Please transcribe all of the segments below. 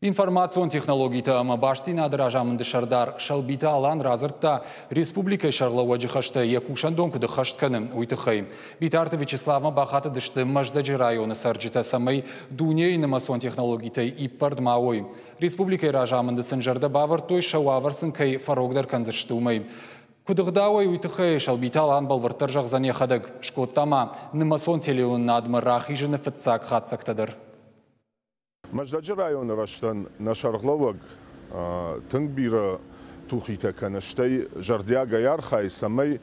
Информацион технологитӕ ӕмӕ бастдзинады разамынды сӕрдар Сӕлбиты Алан радзырдта, республикӕйы сӕргълӕууӕджы хӕстӕ йӕ кусӕндон куыд ӕххӕст кӕны, уый тыххӕй. Битарты Вячеславмӕ бахатыдысты Мӕздӕджы районы цӕрджытӕ, цӕмӕй дунейы нымӕцон технологитӕй иппӕрд ма уой. Республикӕйы разамынды сын зӕрдӕ бавӕрдтой, сӕ уавӕр сын кӕй фӕрогдӕр кӕндзысты, уымӕй. Куыд ӕгъдауӕй, уый тыххӕй Сӕлбиты Алан бӕлвырддӕр зӕгъдзӕн йӕхӕдӕг. Скодта ма нымӕцон телеуынынадмӕ рахизыны фыццаг хатдзӕгтӕ дӕр. Мӕздӕджы районы рӕзтӕн нӕ сӕргълӕууӕг тынг бирӕ тухитӕ кӕны, стӕй зӕрдиагӕй архайы, цӕмӕй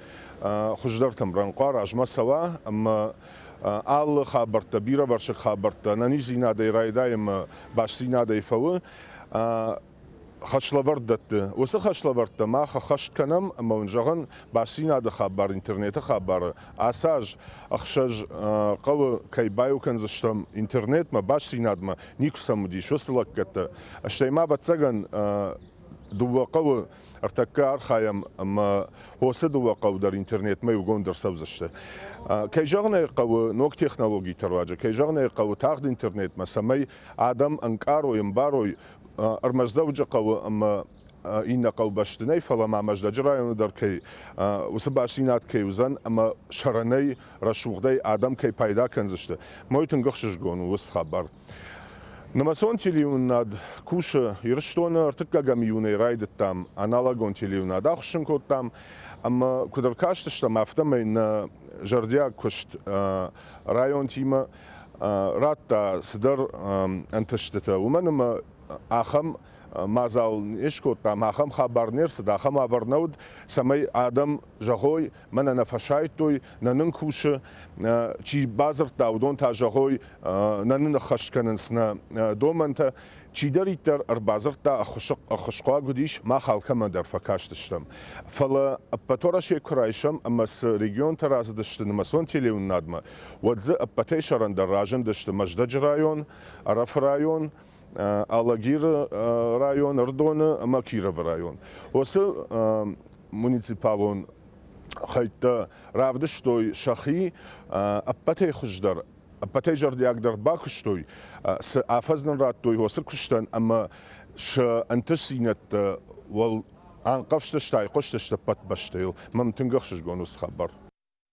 хуыздӕртӕм рӕнхъуа размӕ цӕуа ӕмӕ алы хабӕрттӕ, бирӕвӕрсыг хабӕрттӕ ӕнӕниздзинадӕй райдайы ӕмӕ бастдзинадӕй фӕуы. Хӕслӕвӕрд дӕтты. Уыцы хӕслӕвӕрдтӕ мах ӕххӕст кӕнӕм ӕмӕ уын зӕгъын, бастдзинады хабар, интернеты хабары ацы аз ӕхсӕз хъӕуы кӕй баиу кӕндзыстӕм интернетмӕ, бастдзинадмӕ, никуы сӕм уыдис уыцы лӕггӕдтӕ. Стӕй ма, ӕвӕццӕгӕн, дыууӕ хъӕуы ӕртӕккӕ архайӕм ӕмӕ уыцы дыууӕ хъӕуы дӕр интернетмӕ иугонд ӕрцӕудзысты. Кӕй зӕгъын ӕй хъӕуы, ног технологиты руаджы, кӕй зӕгъын ӕй хъӕуы, тагъд интернетмӕ, цӕмӕй адӕм ӕнкъарой, ӕмбарой, ӕрмӕст Дзӕуджыхъӕуы ӕмӕ иннӕ хъӕубӕсты нӕй, фӕлӕ ма Мӕздӕджы районы дӕр кӕй уыцы бастдзинад кӕй уыдзӕн ӕмӕ сӕрӕнӕй, рӕсугъдӕй адӕм кӕй пайда кӕндзысты. Мой тынг ӕхсызгон у уыцы хабар. Нымӕцон телеуынынад кусы Ирыстоны, ӕртыккӕгӕм июнӕй райдыдтам аналогон телеуынад ахуыссын кодтам ӕмӕ куыд ӕркастыстӕм, афтӕмӕй нӕ зӕрдиаг куыст районтимӕ радта цыдӕр ӕнтыстытӕ, уымӕн ӕмӕ ахӕм мадзал не скодтам, ахӕм хабар не рцыд, ахӕм уавӕр нӕ уыд, цӕмӕй адӕм зӕгъой, мӕнӕ нӕ фӕсайдтой, нӕ нын кусы, чи бадзырдта, уыдон та зӕгъой, нӕ нын ӕххӕст кӕнынц нӕ домӕнтӕ. Чидӕриддӕр ӕрбадзырдта, ӕххуысхъуаг уыдис, мах алкӕмӕн дӕр фӕкастыстӕм. Фӕлӕ ӕппӕтуӕрӕсе куы райсӕм ӕмӕ цы регионтӕ рацыдысты нымӕцон телеуынынадмӕ, уӕд дзы ӕппӕтӕй сӕрӕндӕр разындысты Мӕздӕджы район, Ӕрӕфы район, Алагиры район, Ӕрыдоны ӕмӕ Кировы район. Уыцы муниципалон хӕйттӕ равдыстой сӕхи ӕппӕтӕй хуыздӕр, ӕппӕтӕй зӕрдиагдӕр бакуыстой, цы афӕдз нын радтой уыцы куыстӕн ӕмӕ сӕ ӕнтыстдзинӕдтӕ уӕл анхъӕвзтысты, айхъуыстысты ӕппӕт бӕстӕйыл. Мӕм тынг ӕхсызгон уыцы хабар.